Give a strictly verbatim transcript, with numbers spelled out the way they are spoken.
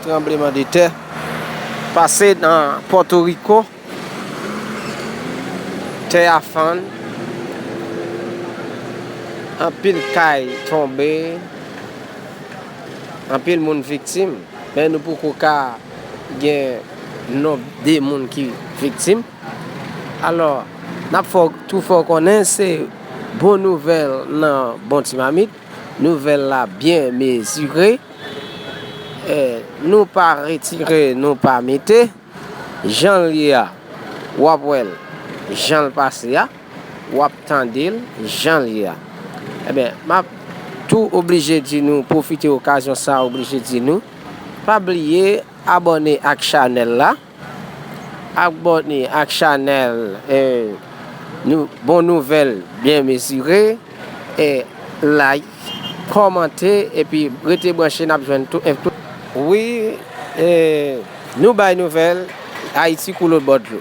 Tranbleman de tè pase nan Pòtoriko, tè a fann, anpil kay tonbe, anpil moun viktim, men nou poko ka gen nonb de moun ki viktim. Alò, n ap fè w, tou fè w konnen se bon nouvèl nan bon ti mamit. Nouvèl la byen mezire. Eh, nou pa retire, nou pa mete. Jan l ye a, w ap wè l jan l pase a, w ap tande l jan l ye a. Ebyen, m ap tou oblije di nou, pwofite okazyon sa a, oblije di nou, pa bliye abòne ak chanèl la. Abòne ak chanèl, eh, nou, bon nouvèl byen mezire, eh, like, kòmante, epi rete branche, n ap jwenn tou enfo. Wi, eh, nou bay nouvèl, Ayiti kou lòtbò dlo.